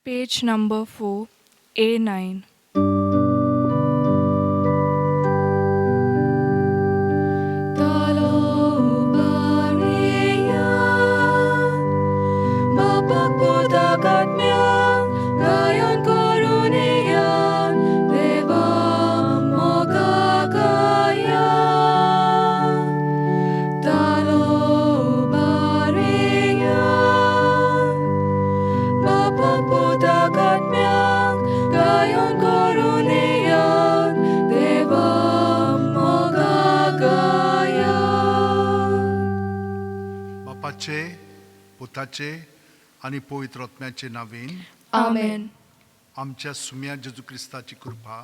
Page number 4, A9. बापाचे, पुताचे आनी पवित्र आत्म्याचे नांवेन आमेन. आमच्या सुम्या जेजू क्रिस्ताची कृपा,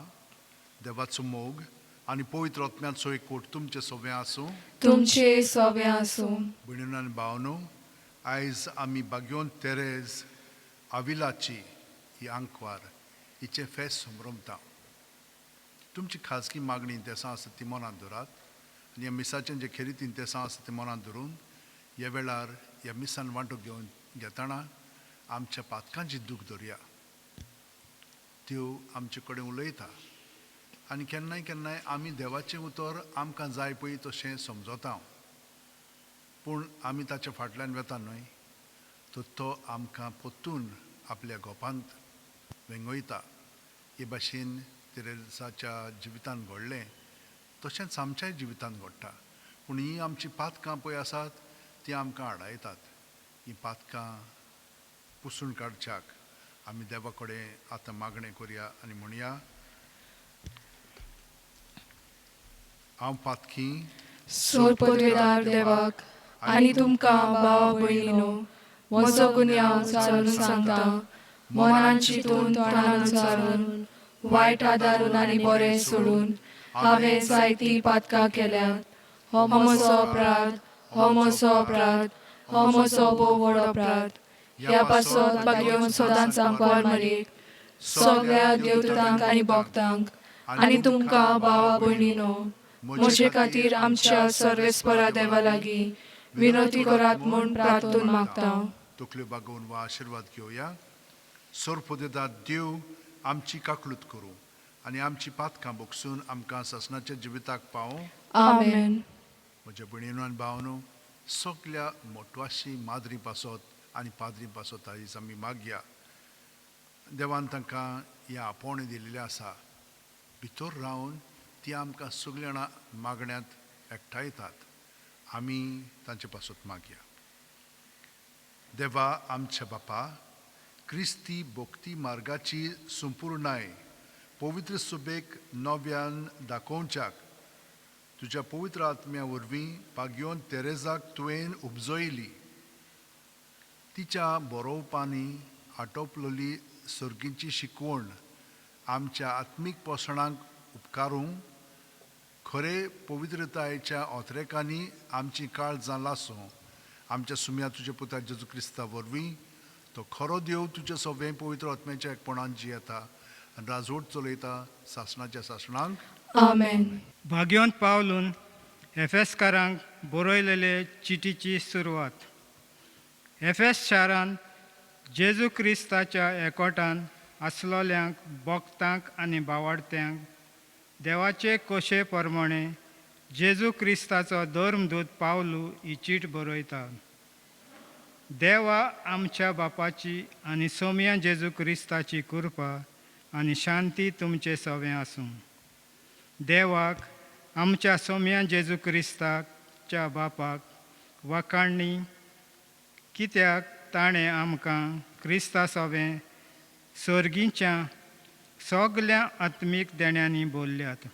देवाचो मोग आनी पवित्र आत्म्याचो एकवट तुमचे सोबें आसूं. तुमचे सोबे आसूं. भयणीनो आनी भावनो, आयज आमी बाग्योन तेरेज आविलाची ही आंकवार हिचें फेस्त समरमता. तुमची खाजगी मागणी इंतेसां आसा ती मनांत धरात आनी ह्या मिसाचें जे खेरीत इंतेसां आसा ती मनांत धरून ह्या वेळार ह्या मिसान वांटो घेवन घेतना आमच्या पातकांची दूख धरया. त्यो आमचे कडेन उलयता आनी केन्नाय केन्नाय आमी देवाचें उतर आमकां जाय पळय तशें समजता, पूण आमी ताच्या फाटल्यान वेता न्हय, तर तो आमकां परतून आपल्या गोपांत वेंगयता. हे भाशेन तेरेजाच्या जिवितांत घडलें तशेंच आमच्याय जिवितांत घडटा. पूण हीं आमचीं पातकां पळय आसात तीं आमकां आडायतात. हीं पातकां पुसून काडच्याक आमी देवा कडेन आतां मागणें करया आनी म्हणया, हांव पातकी सोरपदवेदार देवाक आनी तुमकां भावा भयणीनो म्हजो गुन्यांव चालून सांगता. मनान चिंतून, तोंडान उचारून, वायट आदारून आनी बरें सोडून हांवें जायतीं पातकां केल्यात. हो म्हजो अपराध, हो म्हजो अपराध, हो म्हजो भोव व्हड अपराध. ह्या पासत बागेवन सदांच आंकवार मारीक, सगळ्या देवदूतांक आनी भक्तांक आनी तुमकां भावा भयणीनो म्हजे खातीर आमच्या सर्वेस्परा देवा लागीं विनवती करात म्हूण प्रार्थून मागता. तकल्यो बागोवन वा आशिर्वाद घेवया. सोरपोदेदार देव आमची काकलूत करूं आनी आमची पातकां बोगसून आमकां सासणाच्या जिविताक पावों. आमेन. म्हज्या भयणीनो आनी भावनो, सगल्या मोटवाशी माद्री पासत आनी पाद्री पासत आयज आमी मागया. देवान तांकां हें आपोवणें दिल्लें आसा. भितर रावन ती आमकां सगळीं जाणां मागण्यांत एकठांयतात. आमी तांचे पासत मागया. देवा आमच्या बापा, क्रिस्ती भक्ती मार्गाची संपूर्णाय पवित्र सुबेक नव्यान दाखोवच्याक तुज्या पवित्र आत्म्या वरवीं पागयोन तेरेजाक तुवें उपजयली. तिच्या बरोवपांनी आटोपलेली सर्गीची शिकवण आमच्या आत्मीक पोसणाक उपकारूंक खरे पवित्रतायेच्या ओतरेकांनी आमची काळजां लासूं. आमच्या सुम्या तुज्या पुता जेजू क्रिस्ता वरवीं, तो खरो देव तुज्या सगळें पवित्र आत्म्याच्या एकपणान जियेता आनी राजवट चलयता सासणाच्या सासणांक. आमेन. भाग्योंत पावलून एफेसकारांक बरयलेले चिटीची सुरवात. एफेस शारांत जेजू क्रिस्ताच्या एकवटान आसलोल्यांक, भक्तांक आनी बावाडत्यांक देवाचे कोशे प्रमाणे जेजू क्रिस्ताचो धर्मदूत पावलू ही चीट बरयता. देवा आमच्या बापाची आनी सोमया जेजू क्रिस्ताची कृपा आनी शांती तुमचे सवें आसूं. देवाक आमच्या सोमया जेजू क्रिस्ताच्या बापाक वाखाणणी, कित्याक ताणें आमकां क्रिस्ता सवें सर्गीच्या सगल्या आत्मीक देण्यांनी बोल्ल्यात.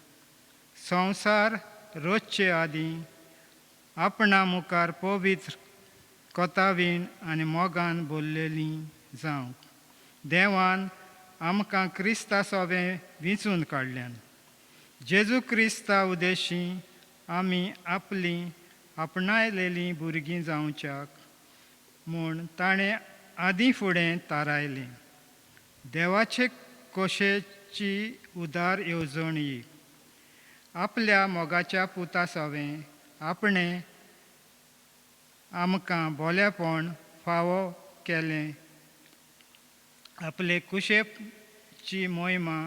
संवसार रोजचे आदीं आपणा मुखार पवित्र कोतावीण आनी मोगान बोल्लेली जावंक देवान आमकां क्रिस्ता सवें विंचून काडल्यान. जेजू क्रिस्ता उदेशी आमी आपलीं आपणायलेलीं भुरगीं जावच्याक म्हूण ताणें आदीं फुडें थारायलें. देवाचे कोशेची उदार येवजण ही, आपल्या मोगाच्या पुता सवें आपणें आमकां बोल्यापण फावो केलें. आपले कुशेची मोहिमा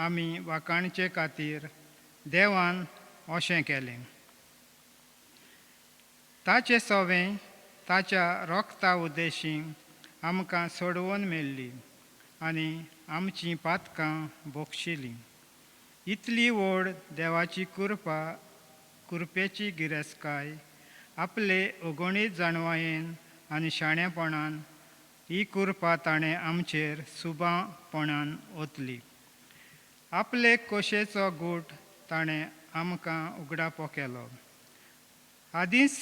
आमी वाखाणचे खातीर देवान अशें केलें. ताचें सवें ताच्या रोगता उद्देशी आमकां सोडोवन मेळ्ळी आनी आमचीं पातकां भोगशिलीं. इतली व्हड देवाची कृपा कृपेची गिरेस्तकाय आपले अगणीत जाणवायेन आनी शाणेपणान ही कृपा ताणें आमचेर सुबापणान ओतली. आपले कोशेचो गूट ताणें आमकां उगडापो केलो. आदींच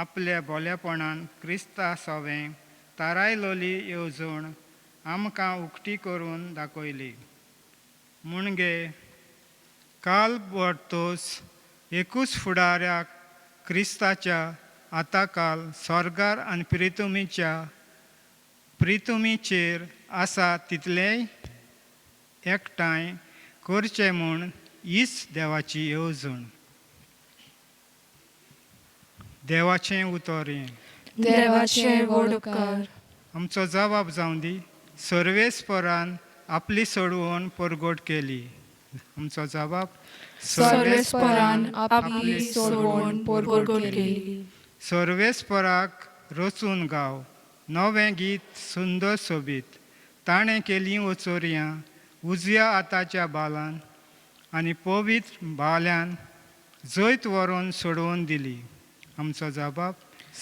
आपल्या बोलेपणान क्रिस्ता सवें तारायलोली येवजण आमकां उक्ती करून दाखयली. म्हणगे काल वर्तोस एकूच फुडाऱ्याक क्रिस्ताच्या आतां काल स्वर्गार आनी प्रितुमीचेर आसा तितलेंय एकठांय करचें म्हूण हीच देवाची येवजण. देवाचें उतर हें. देवाचे व्हड उपकार. आमचो जबाब जावं दी. सर्वेस्परान आपली सोडवण परगट केली. आमचो जबाब. सर्वेस्परान आपली सोडवण परगट केली. सर्वेस्पराक रचून गाव नवें गीत सुंदर सोबीत. ताणें केलीं वचोरयां उजव्या हाताच्या बालान आनी पवित्र बाल्यान जैत व्हरून सोडोवन दिली. आमचो जबाब.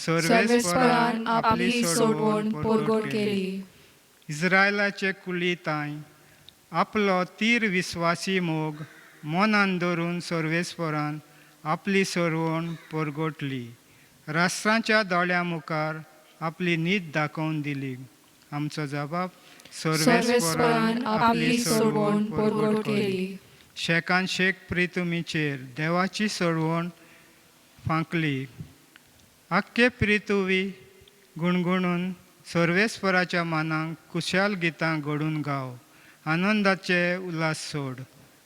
सर्वेस्परान आपली सोडवण परगट केली. इस्रायलाचे कुली तांय आपलो तीर विस्वासी मोग मनान धरून सर्वेस्परान आपली सरवण परगटली. राष्ट्रांच्या दोळ्यां मुखार आपली नीत दाखोवन दिली. आमचो जबाब. सर्वेस्परान आपली सोडवण परगट केली. शेकान शेक प्रितुमीचेर देवाची सरवण फांकली. आख्खे प्रितुवी गुणगुणून सर्वेस्पराच्या मानाक कुशाल गितां घडून गाव. आनंदाचे उल्हास सोड.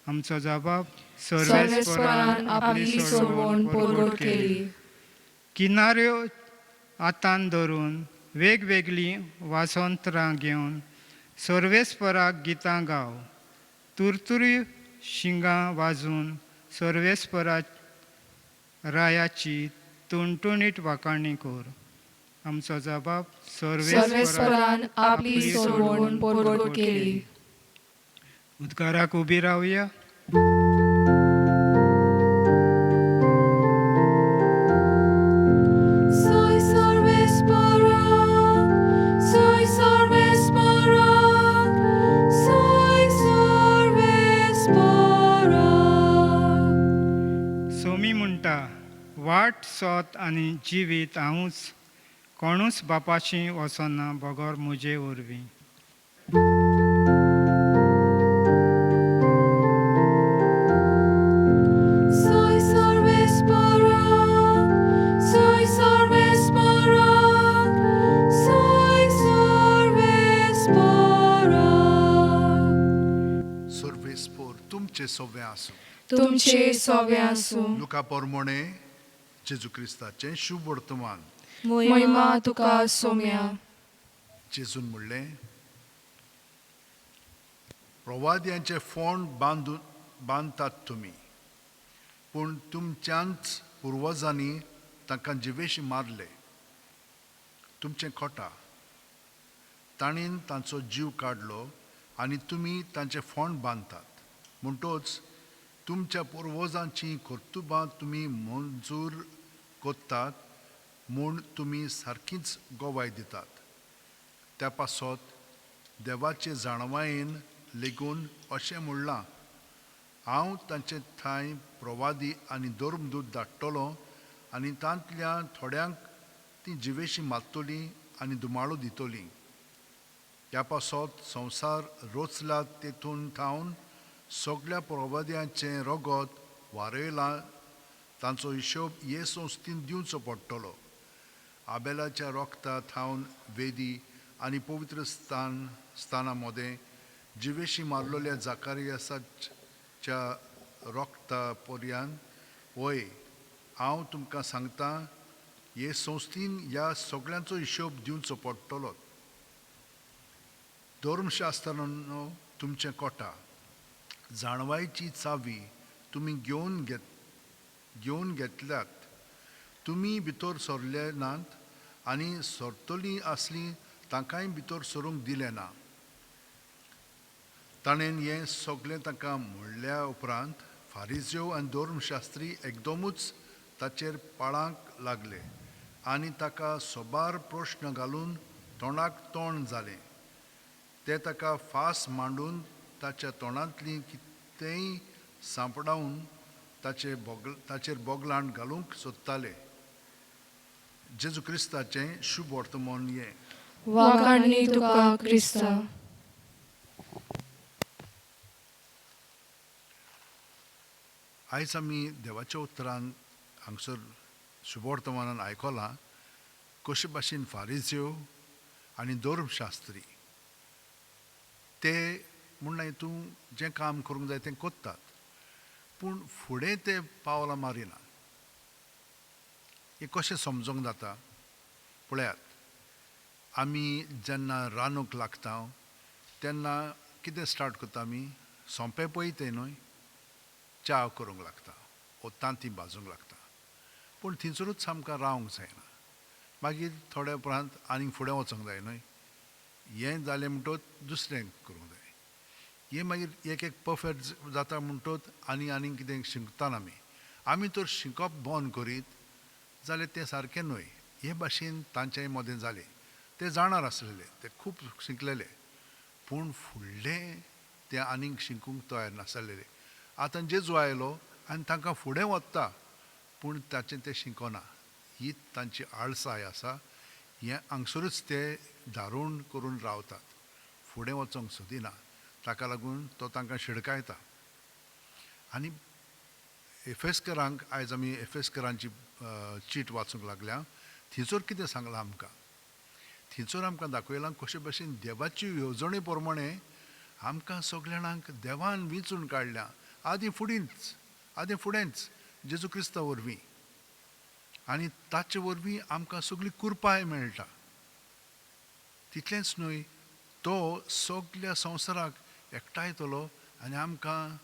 आमचो जबाब. सर्वेस्परान आपली सोडवण परगट केली. किनाऱ्यो हातान धरून वेगवेगळीं वासंत्रां घेवन सर्वेस्पराक गितां गाव. तुरतुरी शिंगां वाजून सर्वेस्परा रायाची तुणतुणीत वाखाणी कर. आमचो जबाब. सर्वेस्परान आपली सोडवण परगट केली. उद्गाराक उबी रावया. Soy sarvespara, soy sarvespara, soy sarvespara. Somi म्हणटा वाट सोत आनी जिवीत हांवूच कोणूच बापाशी वचना बगर म्हजे वरवीं. Soy sarvespara, soy sarvespara, soy sarvespara. सर्वेस्पोर तुमचें सगळें आसूं. तुमचे सवे आसूं. लुका पोरमोणे जेजू क्रिस्ताचें शुभ वर्तमान. महिमा तुका सोम्या. जेजून म्हणलें, प्रवाद्यांचे फोंड बांदून बांदतात तुमी, पूण तुमच्यांच पुर्वजांनी तांकां जिवेशी मारले. तुमचें खोटा ताणेन तांचो जीव काडलो आनी तुमी तांचे फोंड बांदतात. म्हणटोच तुमच्या पुर्वजांची कर्तुबां तुमी मंजूर करतात म्हूण तुमी सारकीच गवाय दितात. त्या पासत देवाचे जाणवायेन लेगून अशें म्हणलां, हांव तांचे ठांय प्रवादी आनी धर्मदूत धाडटलो आनी तांतल्या थोड्यांक ती जिवेशी मारतलीं आनी धुमाळो दितलीं. ह्या पासत संवसार रोचला तेतून थावन सगळ्या प्रवाद्यांचें रगत वारयलां तांचो हिशोब हे संस्थेन दिवचो पडटलो. आबेलाच्या रोगता थावन वेदी आनी पवित्र स्थान स्थाना मदें जिवेशी मारलेल्या जाकारियासाच्या रोगता पर्यान. वय हांव तुमकां सांगता, हे संस्थेन ह्या सगळ्यांचो हिशोब दिवचो पडटलो. धर्मशास्त्रांनो तुमचें कोटा जाणवायची चावी तुमी घेवन घेतल्यात. तुमी भितर सरले नात आनी सरतलीं आसलीं तांकांय भितर सरूंक दिलें ना. ताणें हें सगळें तांकां म्हणल्या उपरांत फारिज्यो आनी धर्मशास्त्री एकदमूच ताचेर पाळांक लागले आनी ताका सोबार प्रश्न घालून तोंडाक तोंड जालें. ते ताका फास मांडून ताच्या तोंडांतलीं कितेंय सांपडावन ताचेर बोगलांट घालूंक सोदताले. जेजू क्रिस्ताचें शुभ वर्तमान हें. वाखाणणी तुका क्रिस्ता. आयज आमी देवाच्या उतरान हांगसर शुभवर्तमानान आयकलां कशे भाशेन फारिज्यो आनी धर्मशास्त्री ते म्हण तूं जें काम करूंक जाय तें कोत्तात, पूण फुडें ते पावलां मारिना. हें कशें समजूंक जाता पळयात. आमी जेन्ना रांदूंक लागता तेन्ना कितें स्टार्ट करता आमी? सोंपें पळय तें न्हय, च्या करूंक लागता वो तांती भाजूंक लागता, पूण थंयसरूच आमकां रावंक जायना. मागीर थोड्या उपरांत आनीक फुडें वचूंक जाय न्हय. हें जालें म्हणटकच दुसरें करूंक जाय. हें मागीर एक एक परफेक्ट जाता म्हणटकच आनी आनीक कितें शिकता आमी. आमी तर शिकप बंद करीत जाल्यार तें सारकें न्हय. हे भाशेन तांचे मदें जालें. ते जाणार आसलेले, ते खूब शिकलेले, पूण फुडलें ते आनीक शिकूंक तयार नासलेले. आतां जेजू आयलो आनी तांकां फुडें वता, पूण ताचें तें शिकना. ही तांची आळसाय आसा. हें हांगसरूच ते धारून करून रावतात, फुडें वचोंक सोदिना. ताका लागून तो तांकां शिडकायता. आनी एफेस्करांक आयज आमी एफेस्करांची चीट वाचूंक लागल्या. थंयसर कितें सांगलां आमकां? थंयसर आमकां दाखयलां कशे भशेन देवाची येवजणे प्रमाणे आमकां सगल्या जाणांक देवान विंचून काडल्या आदीं फुडेंच जेजू क्रिस्ता वरवीं, आनी ताचे वरवीं आमकां सगळी कृपाय मेळटा. तितलेंच न्हय, तो सगल्या संवसाराक एकठांयतलो आनी आमकां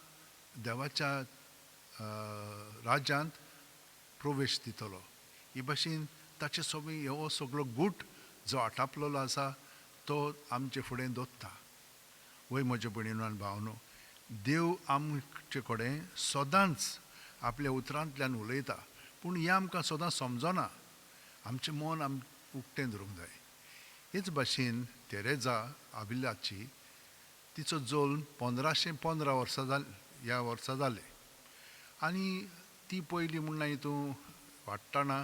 देवाच्या राज्यांत प्रवेश दितलो. हे भाशेन ताचे सगळें हो सगळो गूट जो आटापलेलो आसा तो आमचे फुडें दवरता. वय म्हजे भयणीनो आनी भावनो, देव आमचे कडेन सदांच आपल्या उतरांतल्यान उलयता, पूण हें आमकां सदां समजना. आमचें मन आम उक्तें धरूंक जाय. हेच भाशेन तेरेजा आविलाची तिचो जल्म 1515 वर्सां जालें, ह्या वर्सा जालें. आनी ती पयली म्हण हितून वाडटना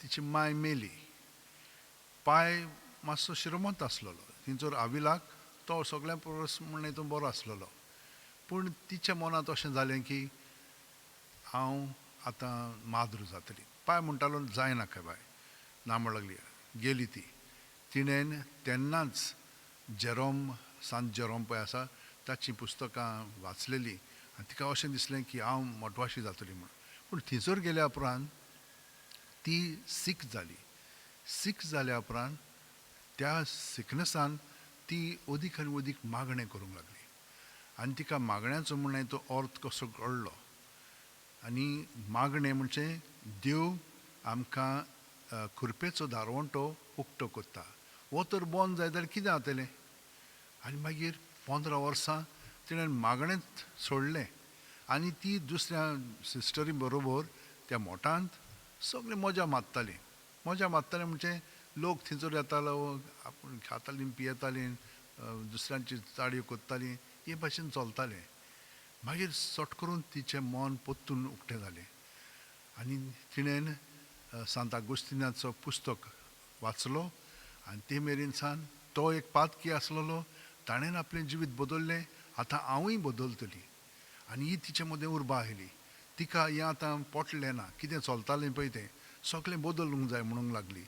तिची माय मेली. पाय मातसो श्रीमंत आसलेलो, थंयसर आविलाक तो सगळ्यां परस म्हण हितून बरो आसलेलो. पूण तिच्या मनांत अशें जालें की हांव आतां माद्रू जातली. पाय म्हणटालो जायनाका बाय, ना म्हण लागली. गेली ती. तिणें तेन्नाच जेरोम, सांत जेरोम पळय आसा ताचीं पुस्तकां वाचलेलीं आनी तिका अशें दिसलें की हांव मोटवाशी जातली म्हूण. पूण थंयसर गेल्या उपरांत ती सीख जाली. सीख जाल्या उपरांत त्या सिकनसान ती अदीक आनी अदीक मागणें करूंक लागली आनी तिका मागण्याचो म्हणल्यार तो अर्थ कसो कळ्ळो. आनी मागणें म्हणजे देव आमकां खुरपेचो दारवंटो उक्तो करता. हो तर बंद जायत जाल्यार कितें जातलें? आनी मागीर 15 वर्सां तिणें मागणेंच सोडलें आनी ती दुसऱ्या सिस्टरी बरोबर त्या मोठांत सगळी मजा मारताली. मजा मारताली म्हणजे लोक थंयसर येतालो, आपूण खातालीं पियेतालीं, दुसऱ्यांची चाडयो करतालीं, हे भाशेन चलतालें. मागीर सट करून तिचें मन परतून उक्तें जालें आनी तिणें सांत आगुस्तिनाचो पुस्तक वाचलो आनी ते मेरेन सान तो एक पातकी आसलेलो, ताणें आपलें जिवीत बदल्लें, आतां हांवूय बदलतली. आनी ही तिचे मदें उर्बा आयली. तिका हें आतां पोटलें ना, कितें चलतालें पळय तें सगळें बदलूंक जाय म्हणूंक लागली.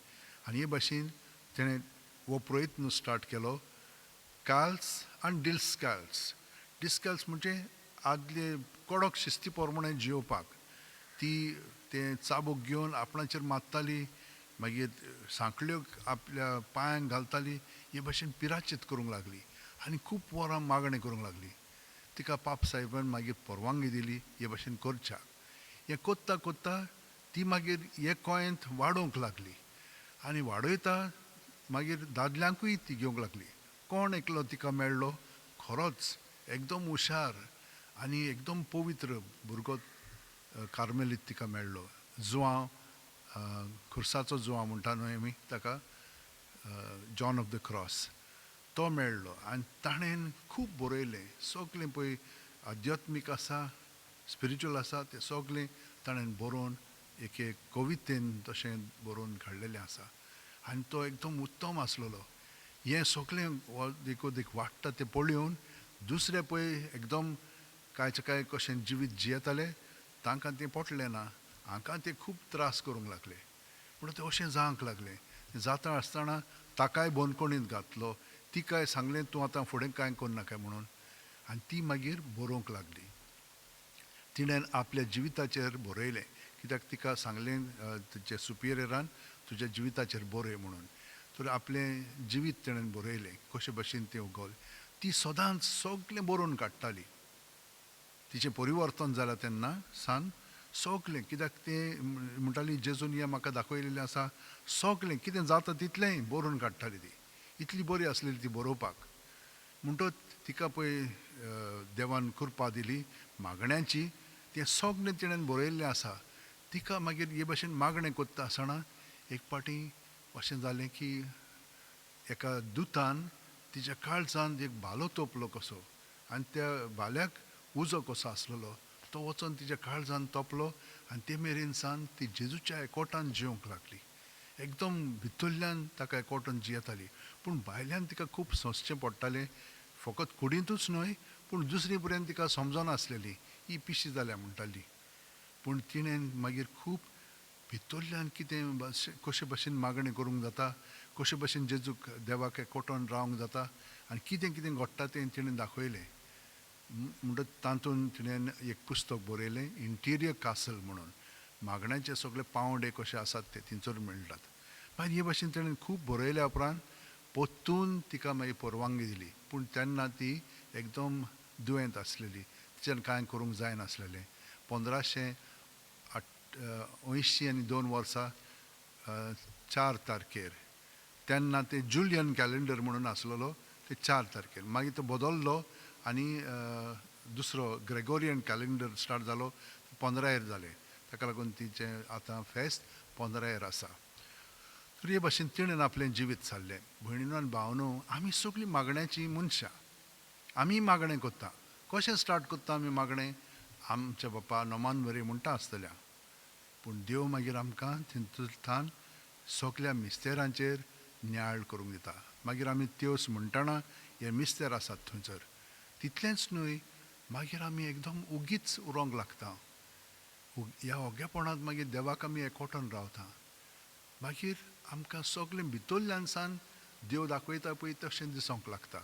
आनी हे भाशेन तेणें हो प्रयत्न स्टार्ट केलो. काल्स आनी डिस्काल्स. डिस्काल्स म्हणजे आदले कडक शिस्ती प्रमाणे जियोवपाक ती तें चाबूक घेवन आपणाचेर मारताली. मागीर सांकळ्यो आपल्या पांयांक घालताली. हे भशेन पिराचीत करूंक लागली आनी खूब वरां मागणें करूंक लागली. तिका पाप साहेबान मागीर परवानगी दिली हे भशेन करच्याक. हें कोत्ता कोत्ता ती मागीर हे गोंयांत वाडोवंक लागली आनी वाडयता मागीर दादल्यांकूय ती घेवंक लागली. कोण एकलो तिका मेळ्ळो, खरोच एकदम हुशार आनी एकदम पवित्र भुरगो कार्मेलीत तिका मेळ्ळो. जुआंव, खुर्साचो जुआंव म्हणटा न्हय आमी ताका, जॉन ऑफ the cross, तो मेळ्ळो आनी ताणें खूब बरयलें. सगलें पळय आध्यात्मीक आसा, स्पिरिच्युअल आसा, तें सगलें ताणें बरोवन एक एक कवितेन तशें बरोवन काडलेलें आसा आनी तो एकदम उत्तम आसलेलो. हें सगलें देखोदेख वाडटा तें पळोवन दुसरे पळय एकदम कांयचे कांय कशें जिवीत जियेताले तांकां तें पटलें ना, हांकां ते खूब त्रास करूंक लागले. पूण तें अशें जावंक लागलें. जाता आसतना ताकाय बंदखणींत घातलो, तिकाय सांगलें तूं आतां फुडें कांय करनाका म्हणून, आनी ती मागीर बरोवंक लागली. तिणें आपल्या जिविताचेर बरयलें, कित्याक तिका सांगलें तिच्या सुपिरियरान तुज्या जिविताचेर बरय म्हणून. तर आपलें जिवीत तिणें बरयलें कशे भशेन तें उगवलें. ती सदांच सगलें बरोवन काडटाली. तिचें परिवर्तन जालां तेन्ना सान सगलें, कित्याक तें म्हणटाली जेजून हें म्हाका दाखयलेलें आसा, सगलें कितें जाता तितलेंय बरोवन काडटाली ती. इतली बरी आसलेली ती बरोवपाक. म्हणटच तिका पळय देवान कृपा दिली मागण्यांची, तें सगलें तिणें बरयल्लें आसा. तिका मागीर हे भशेन मागणें करता आसतना एक फावटी अशें जालें की एका दुतान तिच्या काळजान एक भालो तोपलो कसो आनी त्या भाल्याक उजो कसो आसलेलो तो वचोन तिच्या काळजान तोपलो आनी ते मेरेन सान ती जेजूच्या एकवटान जिवंक लागली. एकदम भितरल्यान ताका एकवटान जियेताली, पूण भायल्यान तिका खूब सोंसचें पडटालें. फकत कुडींतूच न्हय पूण दुसरी पर्यंत तिका समजनासलेली, ही पिशी जाल्या म्हणटाली. पूण तिणें मागीर खूब भितरल्यान कितें कशे भशेन मागणें करूंक जाता, कशे भशेन जेजूक देवाक एकवटान रावंक जाता आनी कितें कितें घडटा तें तिणें दाखयलें. म्हणटच तातूंत तिणें एक पुस्तक बरयलें इंटिरियर कासल म्हणून. मागण्याचे सगळे पांवडे कशे आसात ते थंयसर मेळटात. मागीर हे भशेन तिणें खूब बरयल्या उपरांत परतून तिका मागीर परवानगी दिली. पूण तेन्ना ती एकदम दुयेंत आसलेली, तिच्यान कांय करूंक जायनासलेलें. 1582 वर्सा 4 तारखेर, तेन्ना ते जुलियन कॅलेंडर म्हणून आसलेलो, ते 4 तारखेर मागीर तो बदल्लो आनी दुसरो ग्रेगोरियन कॅलेंडर स्टार्ट जालो, 15 जालें. ताका लागून तिचें आतां फेस्त 15 आसा. तर हे भशेन तिणें आपलें जिवीत सारलें. भयणीनो आनी भावनो, आमी सगळीं मागण्याचीं मनशां, आमी मागणें करता. कशें स्टार्ट करता आमी मागणें? आमच्या बापा नोमान बरी म्हणटा आसतल्या, पूण देव मागीर आमकां तितूंतल्यान सगल्या मिस्तेरांचेर नियाळ करूंक दिता. मागीर आमी त्योस म्हणटना हे मिस्तेर आसात थंयसर. तितलेंच न्हय, मागीर आमी एकदम ओगीच उरोंक लागता. ह्या ओगेपणांत मागीर देवाक आमी एकवटान रावता. मागीर आमकां सगलें भितरल्यान सान देव दाखयता पळय तशें दिसूंक लागता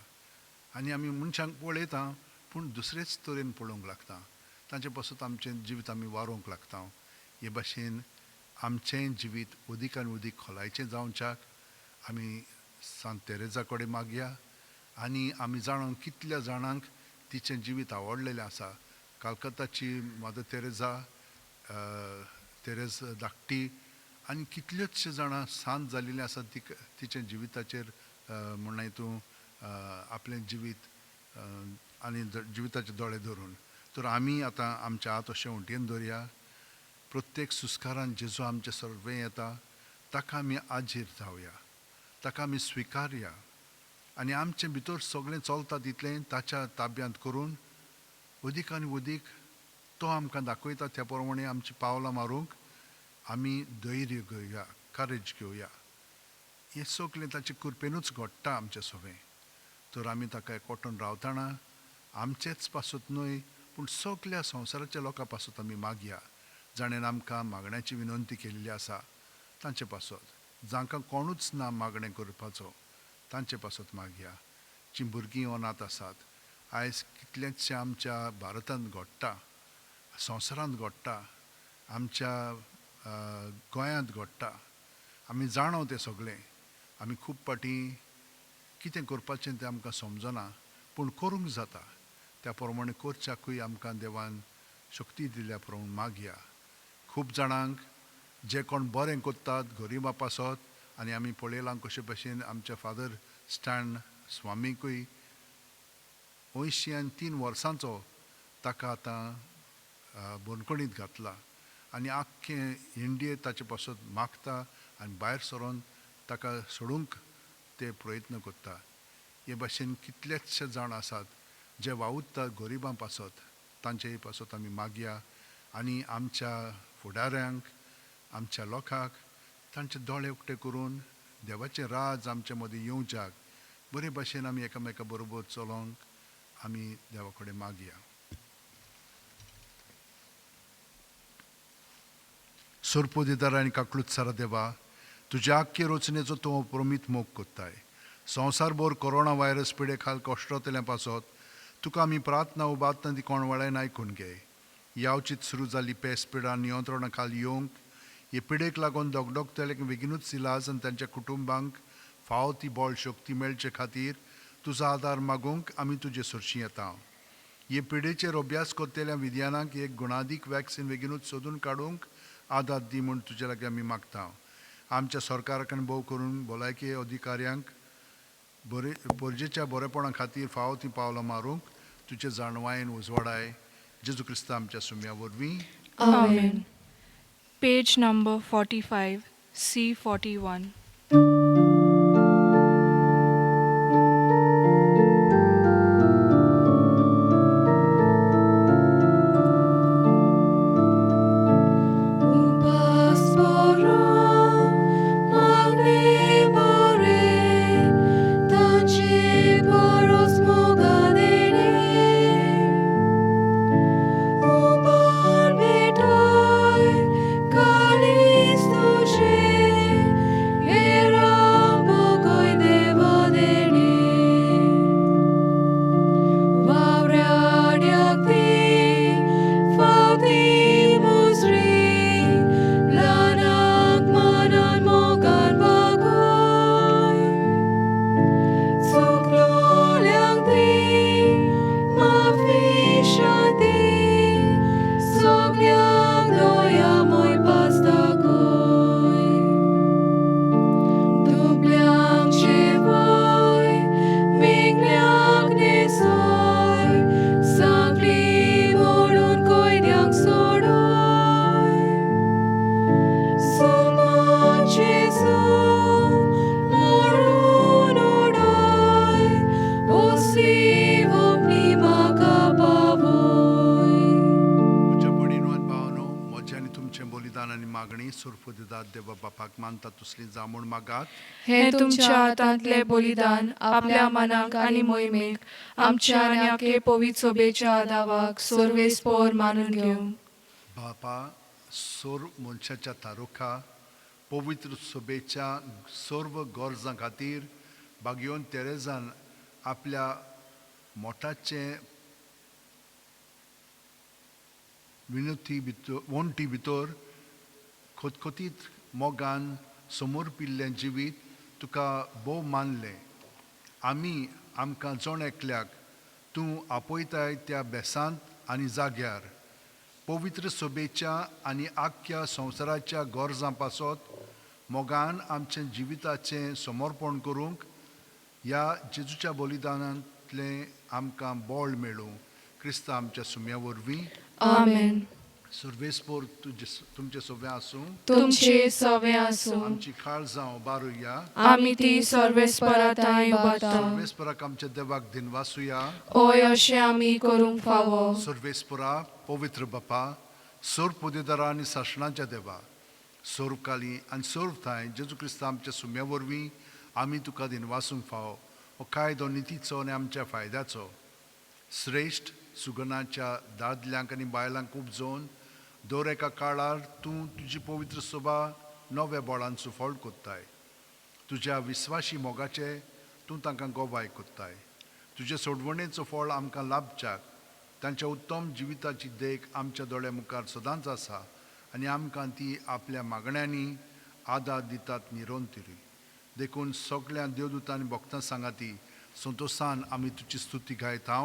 आनी आमी मनशांक पळयता पूण दुसरेच तरेन पळोवंक लागता. तांचे पासून आमचें जिवीत आमी वारोवंक लागता. हे भाशेन आमचें जिवीत अदीक आनी अदीक खोलायचें जावच्याक आमी सांत तेरेजा कडेन मागया आनी आमी जाणून कितल्या जाणांक तिचें जिवीत आवडलेलें आसा. कलकत्ताची मदर तेरेजा, तेरेज धाकटी आनी कितल्योच जाणां सांत जाल्लीं आसात तिच्या जिविताचेर म्हणल्यार तूं आपलें जिवीत आनी जिविताचे दोळे धरून. तर आमी आतां आमच्या हात अशें उंटयेन दवरया. प्रत्येक सुस्कारान जेजू आमचे सर्वे येता ताका आमी आजीर जावया, ताका आमी स्विकारया आनी आमचे भितर सगळें चलता तितलें ताच्या ताब्यांत करून अदीक आनी अदीक तो आमकां दाखयता त्या प्रमाणे आमची पावलां मारूंक आमी धैर्य घेवया, करेज घेवया. हें सगळें ताचे कृपेनूच घडटा आमचें सगळें. तर आमी ताका एकवटून रावतना आमचेच पासत न्हय पूण सगल्या संवसाराच्या लोकां पासत आमी मागया, जाणें आमकां मागण्याची विनंती केल्ली आसा तांचे पासत, जांकां कोणूच ना मागणें करपाचो तांचे पासत मागया. जीं भुरगीं अनाथ आसात, आयज कितलेंचशें आमच्या भारतांत घडटा, संवसारांत घडटा, आमच्या गोंयांत घडटा. आमी जाणो तें सगळें. आमी खूब फावटी कितें करपाचें तें आमकां समजना, पूण करूंक जाता. त्या प्रमाणे करच्याकूय आमकां देवान शक्ती दिल्या प्रमाण मागया. खूब जाणांक जे कोण बरें करतात गरिबा पासत, आनी आमी पळयलां कशे भशेन आमच्या फादर स्टॅन स्वामीकूय 83 वर्सांचो ताका आतां बंदखणीत घातला आनी आख्खें इंडिये ताचे पासत मागता आनी भायर सरोन ताका सोडूंक ते प्रयत्न करता. हे भाशेन कितलेचशे जाण आसात जे वावुरतात गरिबां पासत, तांचे पासत आमी मागया आनी आमच्या फुडाऱ्यांक, आमच्या लोकांक तांचे दोळे उक्ते करून देवाचें राज आमच्या मदीं येवच्याक बरे भाशेन आमी एकामेका बरोबर चलोवंक आमी देवा कडेन मागया. सोरपोदिदार आनी काकलूत सारा देवा, तुज्या आख्खे रचनेचो तूं प्रमीत मोग कोत्ताय. संवसारभर कोरोना व्हायरस पिडे खाल कश्टतल्या पासत तुका आमी प्रार्थना उबातना ती कोण वेळान आयकून घे. यावचीत सुरू जाल्ली पेस पिडा नियंत्रणा खाल येवंक, हे पिडेक लागून दगदगतल्यांक बेगीनूच इलाज आनी तांच्या कुटुंबांक फावो ती बळ शक्ती मेळचे खातीर तुजो आदार मागूंक आमी तुजे सरशीं येता. हे पिडेचेर अभ्यास करतल्या विज्ञानाक एक गुणादीक वॅक्सिन बेगीनूच सोदून काडूंक आदार दी म्हूण तुजे लागीं आमी मागता. आमच्या सरकाराक आनी भोव करून भलायकी अधिकाऱ्यांक बरे परजेच्या बरेपणा खातीर फावो ती पावलां मारूंक तुजे जाणवायेन उजवाडाय. जेजू क्रिस्ता आमच्या सुम्या वरवीं. आमेन. Page number 45, C41. हे तुमच्या हातांतले बलिदान आपल्या मनाक आनी मोहिमेक आमच्या आनी आखे पवित्र सोबेच्या दावाक सर्वेस्पोर मानून घेवं. बापा, सोर मनशाच्या तारुखा पवित्र सोबेच्या सर्व गरजां खातीर बागयोन तेरेजान आपल्या मोठाचें विनोती भितर वण्टी भितर खतखतीत मोगान समर्पिल्लें जिवीत तुका भोव मानलें. आमी आमकां जण एकल्याक तूं आपयताय त्या बेसांत आनी जाग्यार पवित्र सोबेच्या आनी आख्ख्या संवसाराच्या गरजां पासत मोगान आमचें जिविताचें समर्पण करूंक ह्या जेजूच्या बलिदानांतलें आमकां बळ मेळूं. क्रिस्ता आमच्या सुम्या वरवीं. आमेन. सर्वेस्पोर तुजे तुमचे सगळें आसूं, तुमचे सवे आसूं. आमची खाळ जावं बारुया. आमी ती सर्वेस्परा थांय उबारता. सर्वेस्पराक आमच्या देवाक दिनवासुया. ओय अशें आमी करूंक फावो. सर्वेस्परा पवित्र बापा, सर्व पदेदारा आनी सासणाच्या देवा, सर्वकाली आनी सर्व थांय जेजू क्रिस्ता आमच्या सुम्या वरवीं आमी तुका दिनवासूंक फावो. हो कायदो नितीचो आनी आमच्या फायद्याचो श्रेश्ठ सुगनाच्या दादल्यांक आनी बायलांक उपजोवन दर एका काळार तूं तुजी पवित्र सभा नव्या बोळान सुफळ कोत्ताय. तुज्या विस्वाशी मोगाचे तूं तांकां गोवाय कोत्ताय. तुजे सोडवणेचो फळ आमकां लाभच्याक तांच्या उत्तम जिविताची देख आमच्या दोळ्या मुखार सदांच आसा आनी आमकां ती आपल्या मागण्यांनी आदार दितात निरंतरी. देखून सगळ्या देवदूतांनी भक्तां सांगाती संतोसान आमी तुजी स्तुती गायता.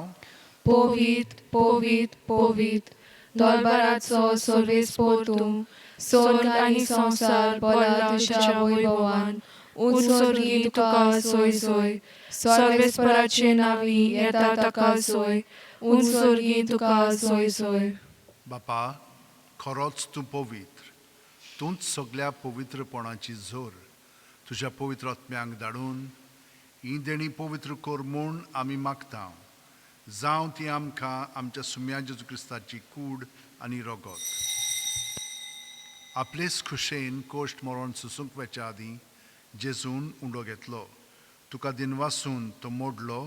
पवित्र पवित्र पवित्र दरबाराचो सर्वेस्पोर तूं, स्वर्ग आनी संवसार भरला तुज्या वैभवान. उंच स्वर्गी तुका सोय सोय, सर्वेस्पराचे नांवी येता ताका सोय, उंच स्वर्गी तुका सोय सोय. बापा, खरोच तूं पवित्र, तूंच सगळ्या पवित्रपणाची जोर. तुज्या पवित्र आत्म्यांक धाडून ही देणी पवित्र कर म्हूण आमी मागता. जावं ती आमकां आमच्या सुम्या जेजू क्रिस्ताची कूड आनी रगत. आपलेच खुशेन कोश्ट मरण सुसूंक वेच्या आदीं जेजून उंडो घेतलो, तुका दिनवासून तो मोडलो,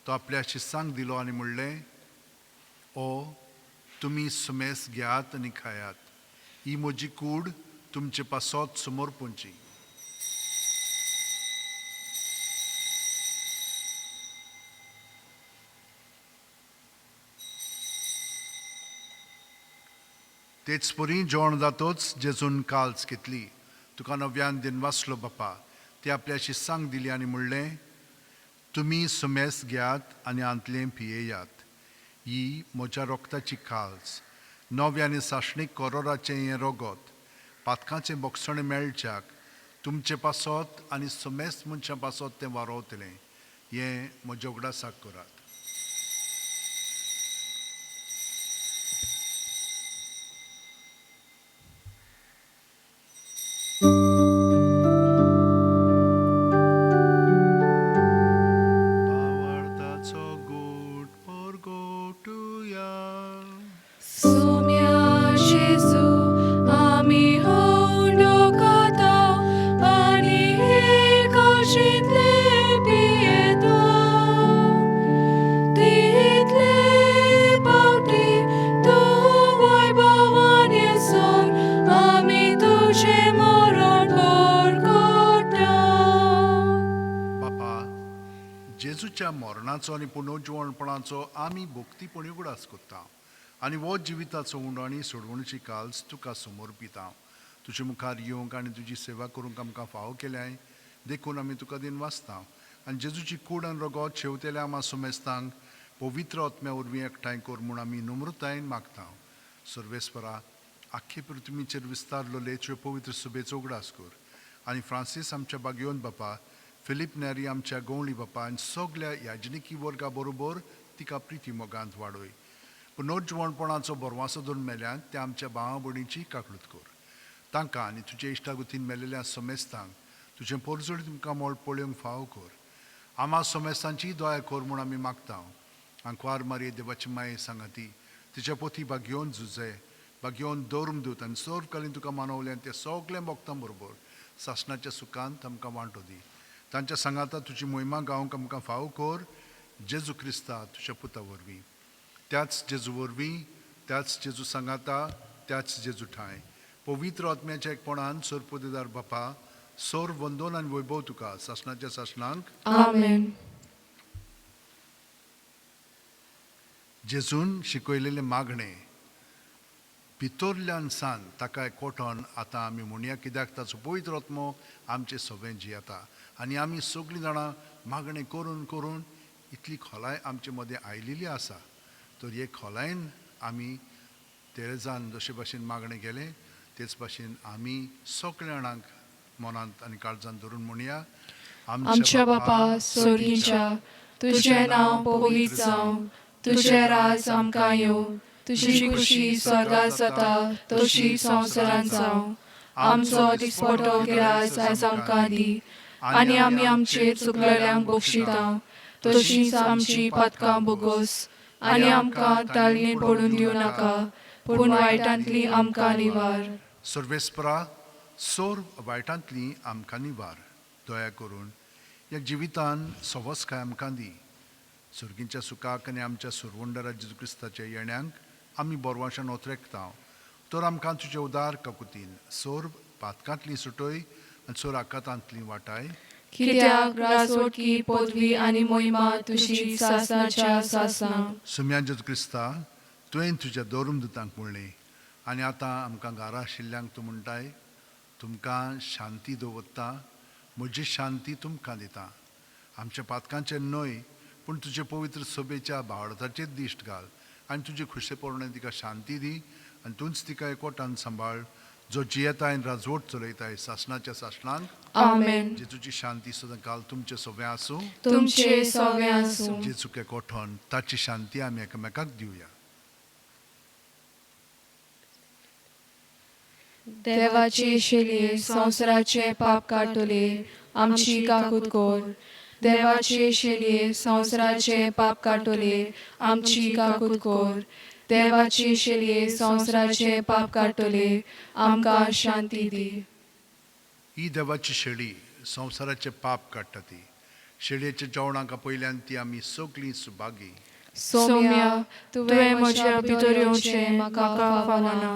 तो आपल्या शिसांक दिलो आनी म्हणलें, ओ तुमी सुमेस घेयात आनी खायात, ही म्हजी कूड तुमचे पासत समर्पूंची. तेच परी जेवण जातोच जेजून काल्स घेतली, तुका नव्यान दिनवासलो बापा, ती आपल्या शिस्सांक दिली आनी म्हणलें, तुमी सुमेस घेयात आनी आंतलें पियेयात, ही म्हज्या रोगताची काल्स, नव्या आनी सासणीक कोरोराचें हें रगत, पातकांचें बोगसणें मेळच्याक तुमचे पासत आनी सुमेस मनशां पासत तें वारोवतलें, हें म्हज्या उगडासाक करात. भावार्थाचो गोट परगोटुया. सुम्या जेजू आमी उंडो खाता आनी हे काशींतले पियेता, तितले पावटी तूं वैभवान येसर आमी तुजें मरण परगटा. बापा, जेजूच्या मरणाचो आनी पुनर्जिवणपणाचो आमी भक्तीपणी उगडास करता आनी हो जिविताचो उंडो आनी सोडवणीची काल्स तुका समर्पिता. तुजे मुखार येवंक आनी तुजी सेवा करूंक आमकां फावो केल्याय देखून आमी तुका दिनवासता आनी जेजूची कूड आनी रगत शेवतेल्या आमा सुमेस्तांक पवित्र आत्म्या वरवीं एकठांय कर म्हूण आमी नम्रतायेन मागता. सर्वेस्परा, आख्खे पृथ्वीचेर विस्तारलोले तुजे पवित्र सुबेचो उगडास कर आनी फ्रांसीस आमच्या बागयोन बापा, फिलीप नेरी आमच्या गवळी बापा आनी सगल्या याजनिकी वर्गा बरोबर तिका प्रिती मोगांत वाडय. पुनर्जिवणपणाचो बरवासो धरून मेल्यान त्या आमच्या भावा भयणीची काकळूत कर. तांकां आनी तुजे इश्टागुतीन मेलेल्या समेस्तांक तुजें पोरजोड तुमकां मोळ पळोवंक फावो कर. आमा समेस्तांची दया कर म्हूण आमी मागता. आंकवार मारये देवाची माये सांगाती तिच्या पोथी बागयोन झुजे बागयोन दवरून दिवत आनी सर्वकालीन तुका मानवल्यान ते सगळें भक्तां बरोबर सासणाच्या सुखांत आमकां वांटो दी. तांच्या सांगाता तुजी मोहिमा गावंक आमकां फावो कर, जेजू क्रिस्ता तुज्या पुता वरवीं. त्याच जेजू वरवीं, त्याच जेजू सांगाता, त्याच जेजू ठांय पवित्र आत्म्याच्या एकपणान सरपोदेदार बापा, सोर वंदोन आनी वैभव तुका सासणाच्या सासणांक. आमेन. जेजून शिकयलेलें मागणें भितरल्यान सान ताका एकवटोन आतां आमी म्हणया, कित्याक ताचो पवित्र आत्मो आमचे सगळें जियेता आनी आमी सगळीं जाणां मागणें करून करून इतली खोलाय आमचे मदें आयलेली आसा. तर हे खोलायेन आमी तेरेजान जशे भाशेन मागणें केलें तेच भाशेन आमी सगळ्या जाणांक मनांत आनी काळजांत धरून म्हणया. आमच्या बापा स्वर्गीच्या, तुजें नांव पवित्र जावं, तुजें राज आमकां येवं, तुजी खुशी स्वर्गात जाता तशी संवसारांत जावं. आमचो दिसपटो गिरास आयज आमकां दी आनी आमी आमचेर चुकलेल्यांक बक्षिता तशींच आमची पातकां बोगोस आनी आमकां तालनेन पडून दिवं नाका, पूण वायटांतली आमकां निवार. सर्वेस्परा, सोर वायटांतली आमकां निवार. दया करून ह्या जिवितान सवसकाय आमकां दी. सर्गींच्या सुखाक आनी आमच्या सुरवंडरा जेजू क्रिस्ताच्या येण्यांक आमी बोरवाशान ओतरेकता. तर आमकां तुजे उदार काकुतीन सोर पातकांतली सुटय आनी सोर आकातांतली वाटाय. कित्याक राजवटकी पदवी आनी मोहिमा तुजी सासणाच्या सासणां. सुम्या जेजू क्रिस्ता, तुवें तुज्या दोरून दुतांक म्हणलें आनी आतां आमकां घरा आशिल्ल्यांक तूं म्हणटाय, तुमकां शांती दवरता, म्हजी शांती तुमकां दिता. आमच्या पातकांचेर न्हय पूण तुजे पवित्र सभेच्या भावार्थाचेर दिश्ट घाल आनी तुजे खुशे पोरणे तिका शांती दी आनी तूंच तिका एकवटान सांबाळ, जो जियेता आनी राजवट चलयताय सासणाच्या सासणांक. आमेन. जेजूची शांती सदां काल तुमचे सोबें आसूं. तुमचे सोवे आसूं. जेजूक एकवटोन ताची शांती आमी एकामेकाक दिवया. देवाची शेली संवसाराचे पाप काडटले, आमची काकूत कर. देवाची शेली संवसाराचे पाप काडटले, आमची काकूत कर. देवाची शेली संवसाराचे पाप काडटले, आमकां शांती दी. ही देवाची शेळी संवसाराचे पाप काडटा. ती शेळयेच्या जेवणाक पयल्यान ती आमी सगळीं सुभागी. सोम्या, तुवें म्हज्या भितर येवचें म्हाका फावना,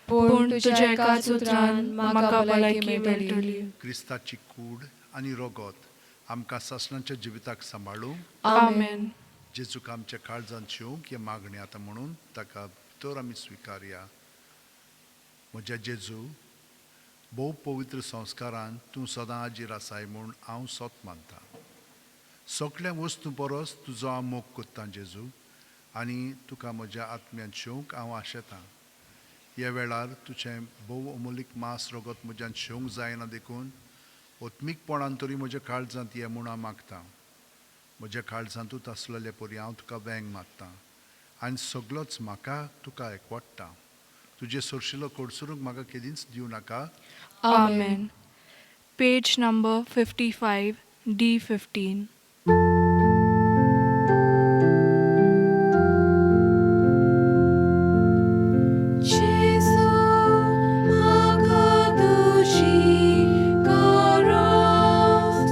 पूण तुज्या एकाच उतरान म्हाका भलायकी मेळटली. क्रिस्ताची कूड आनी रगत आमकां सासणाच्या जिविताक सांबाळूं. आमेन. जेजूक आमच्या काळजांत शिवंक हें मागणें आतां म्हणून ताका भितर आमी स्विकारया. म्हज्या जेजू, भोव पवित्र संस्कारान तूं सदां हाजीर आसाय म्हूण हांव सोत मानता. सगल्या वस्तू परस तुजो हांव मोग कोत्तां जेजू, आनी तुका म्हज्या आत्म्यांत शिवंक हांव आशेतां. ह्या वेळार तुजें भोव अमोलीक मांस रगत म्हज्यान शिवंक जायना देखून ओत्मीकपणान तरी म्हज्या काळजांत ये म्हूण हांव मागतां. म्हज्या काळजांतूच आसलेले परी हांव तुका वेंग मारतां आनी सगलोच म्हाका तुका एकवडटा. तुजें सोरशिलो कडसरूंक म्हाका केदींच दिवं नाका. आमेन. Page number 55, D15. Jesu, म्हाका तुजी गरज,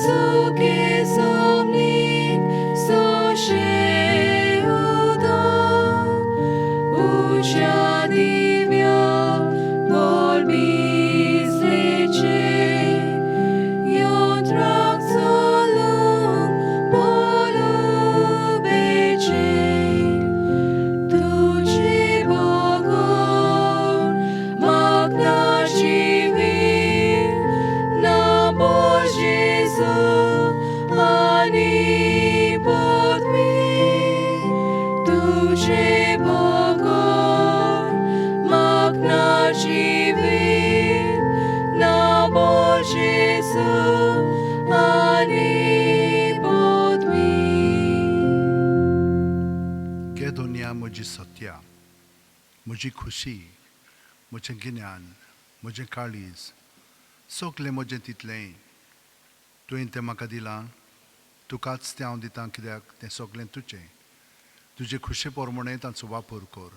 सुखे समनीक सोशे उदक, उज्या दिव्या बोलबिजलेचें, यंत्राक चलूंक बोलुबेचें. तुझे बगर म्हाका जिवीत ना जेजू आनी पदवी. तुझे बगर म्हाका जिवीत ना जेजू आनी पदवी. गे दोनया म्हजी सत्या, म्हजी खुशी, म्हजें गिन्यान, म्हजें काळीज, सगलें म्हजें तितलेंय तुवें तें म्हाका दिलां. तुकाच तें हांव दितां कित्याक तें सगलें तुजें. तुजे खुशे प्रमाणें तांचो वापर कर.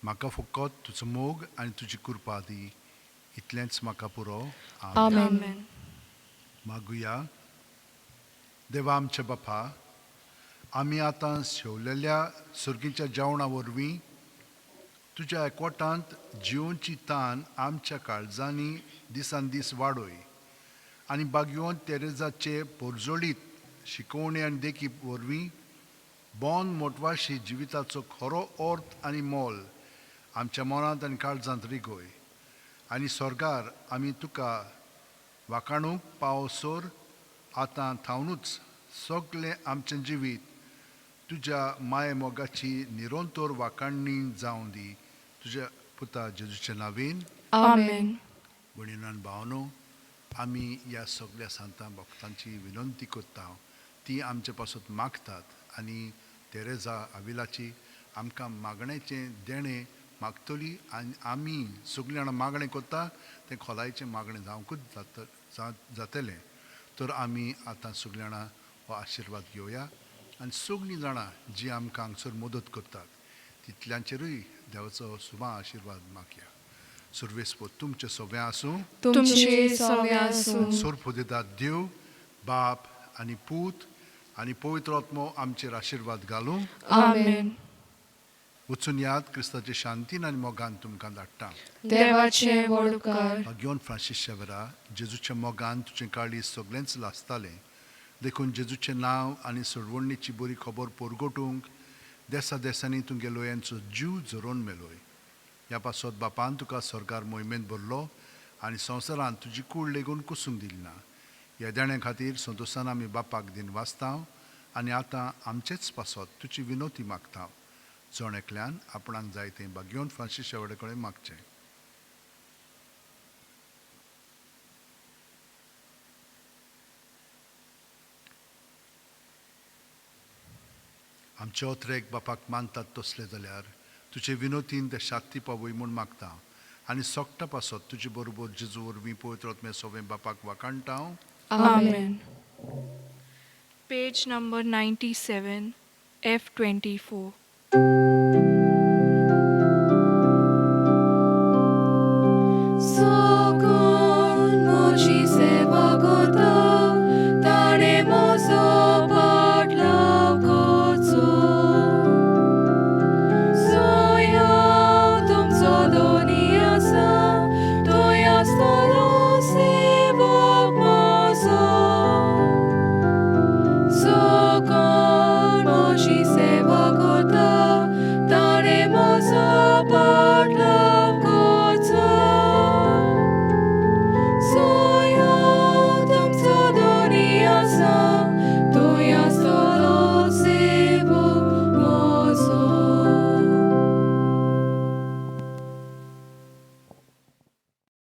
म्हाका फकत तुजो मोग आनी तुजी कृपा दी, इतलेंच म्हाका पुरो. आमेन. आमेन. मागुया. देवा आमच्या बापा, आमी आतां शेवलेल्या सर्गीच्या जेवणा वरवीं तुज्या एकवटांत जिवनची तान आमच्या काळजांनी दिसान दीस वाडय आनी बागयोन तेरेजाचे पोरजोळीत शिकोवणी आनी देखी वरवीं बोन मोटवाशी जिविताचो खरो अर्थ आनी मोल आमच्या मनांत आनी काळजांत रिगय आनी स्वर्गार आमी तुका वाकाणूंक पावसर आतां थावनूच सगलें आमचें जिवीत तुज्या माये मोगाची निरंतर वाकाणणी जावं दी. तुज्या पुता जेजूच्या नावीन. आमेन. भयणीन भावनो, आमी ह्या सगल्या सांतां भक्तांची विनंती करता. ती आमचे पासत मागतात आनी तेरेजा आविलाची आमकां मागण्याचें देणें मागतली आनी आमी सगळीं जाणां मागणें करता तें खोलायेचें मागणें जावंकूच जातलें. तर आमी आतां सगळीं जाणां हो आशिर्वाद घेवया आनी सगळीं जाणां जीं आमकां हांगसर मदत करतात तितल्यांचेरूय देवाचो सुबा आशिर्वाद मागया. सर्वेस्पोत तुमचें सोबें आसूं. तुमचे सोवे आसूं. सोरपुदेदात देव बाप आनी पूत आनी पवित्र आत्मो आमचेर आशिर्वाद घालूं. आमेन. वचून याद क्रिस्ताचे शांतीन आनी मोगान तुमकां धाडटा. देवाचे व्हड उपकार. भाग्योन फ्रांसीस शेवरा, जेजूच्या मोगान तुजें काळीज सगळेंच लासतालें देखून जेजूचें नांव आनी सोडवणीची बरी खबर परगटूंक देसा देसांनी तुमगे लोयांचो जीव झरोवन मेलोय. ह्या पासत बापान तुका स्वर्गार मोहिमेंत भरलो आनी संवसारांत तुजी कूड लेगून कुसूंक दिली ना. ह्या देण्या खातीर संतोशान आमी बापाक दिन वाचता आनी आतां आमचेच पासत तुजी विनोती मागता. जण एकल्यान आपणाक जाय तें भाग्योवन फ्रांसीस शेवडे कडेन मागचें. आमचे ओत्रेक बापाक मानतात तसले जाल्यार तुजे विनोतीन ते शांती पावय म्हूण मागता आनी सोकटा पासत तुजे बरोबर जेजू वरवीं पवित्र आत्म्या सोबें बापाक वाखाणटा हांव. Amen. Page number 97, F 24.